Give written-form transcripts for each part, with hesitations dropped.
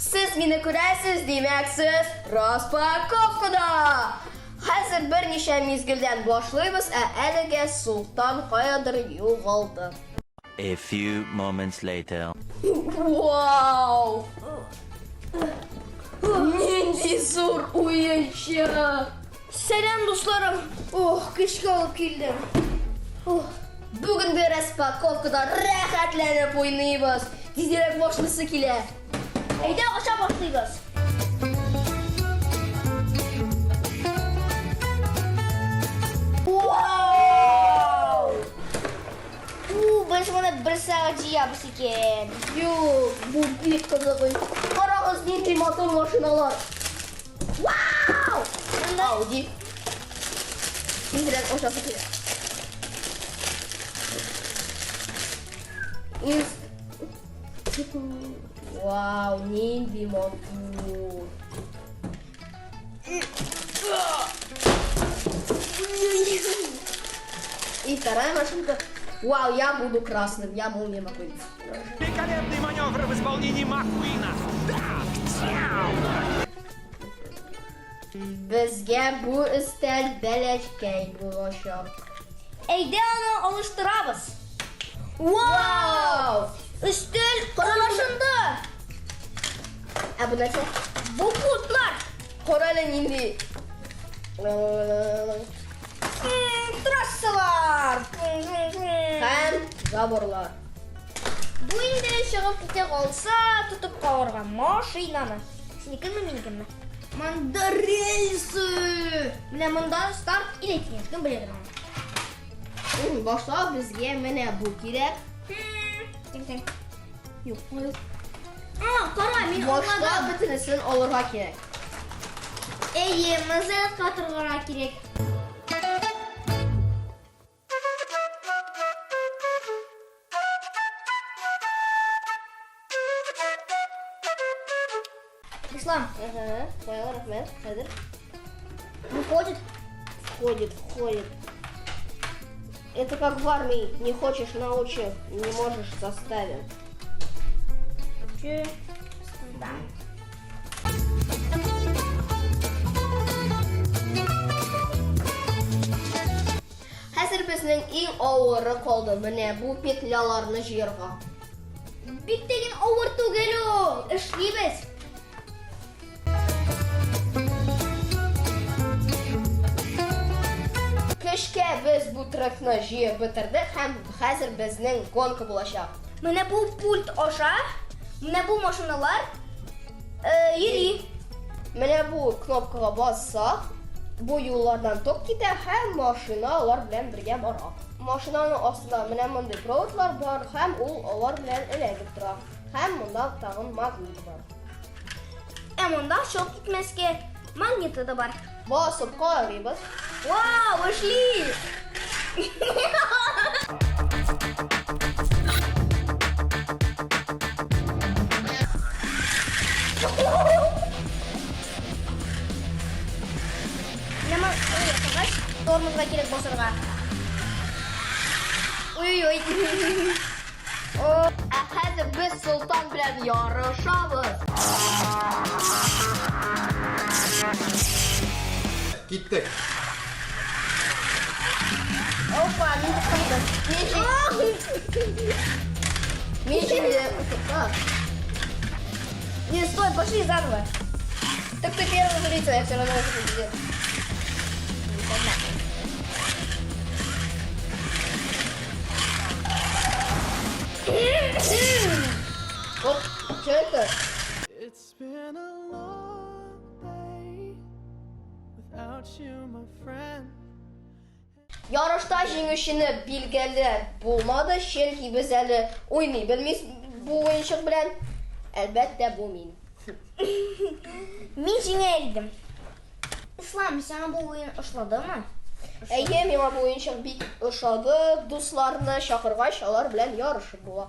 Сез мине күрәсез, димәк, сез распаковкада! Хәзер берничә мизгелдән башлыйбыз, ә әлегә Султан каядыр югалды. A few moments later. Вау! Нинди зур уенчык! Сәлам, дусларым! Ох, көчкә алып килдем. Ох. Бүгенге распаковкада рәхәтләнеп уйныйбыз. Тизрәк башлыйсы килә. Әйдә, аша башлыйбыз. Вау! У, без моны бер сәгать җыябыз икән. Юк, бу бик кызык. Карагыз, нинди матур машиналар. Вау! Ауди. Тизрәк ашасы килә. Из... Вау, нинди матур. И вторая машинка. Вау, я буду красным, я молния Маккуин. Великолепный маневр в исполнении Маккуина. Безгә бу өстәл бәләкәй булачак. Әйдә аны алыштырабыз. Вау! Өстәл каралашынды. Ә бу нәрсә? Бу пультлар. Кара әле нинди. Трассалар. Һәм заборлар. Бу инде чыгып китә калса, тотып калырга машинаны. Синекенме, минекенме? Монда рельсы! Менә монда старт или финиш, кем беләдер аны. Башта безгә менә бу кирәк. Тиң, тиң. Юк, кую. А, кара, мин Башта аңладым. бөтенесен алырга кирәк. Әйе, моны зарядка торырга кирәк. Ислам. Ага, понял, рәхмәт. Хәзер. Выходит? Входит, входит. Это как в армии. Не хочешь научим, не можешь заставим. Че? Да. Хәзер безнең иң авыры калды. Менә бу петляларны җыярга. Бик тә авыр түгел ул. Эшлибез. Көчкә без бу трекны җыеп бетердек һәм хәзер безнең гонка булачак. Менә бу пульт аша, менә бу машиналар йөри. Менә бу кнопкага бассак, бу юллардан ток китә һәм машина алар белән бергә бара. Машинаның астында менә мондый проводлар бар һәм ул алар белән эләгеп тора. Һәм монда тагын магнит бар. Ә монда чыгып китмәскә магниты да бар. Басып карыйбыз. Вау, эшли! Менә ясагач, тормозга кирәк басырга. Ой-ой. Ә хәзер без Солтан белән ярышабыз. Киттек. Опа, мин туктадым. Мин җиңдем. Тукта. Не, стой, пошли заново. Так ты первый залетел, я все равно уже победил. Вот, что это? It's been a long day without you, my friend. Ярышта җиңүчене билгеле булмады, чөнки без әле уйный белмибез бу уенчык белән. Әлбәттә, бу мин. Мин җиңә идем. Ислам, сиңа бу уен ошадымы? Әйе, миңа бу уенчык бик ошады. Дусларны чакыргач, алар белән ярышып була.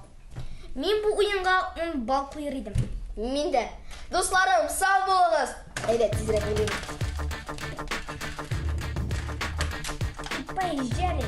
Мин бу уенга 10 балл куер идем. Мин дә. Дусларым, сау булыгыз! Әйдә, тизрәк уйныйк. Поезжали.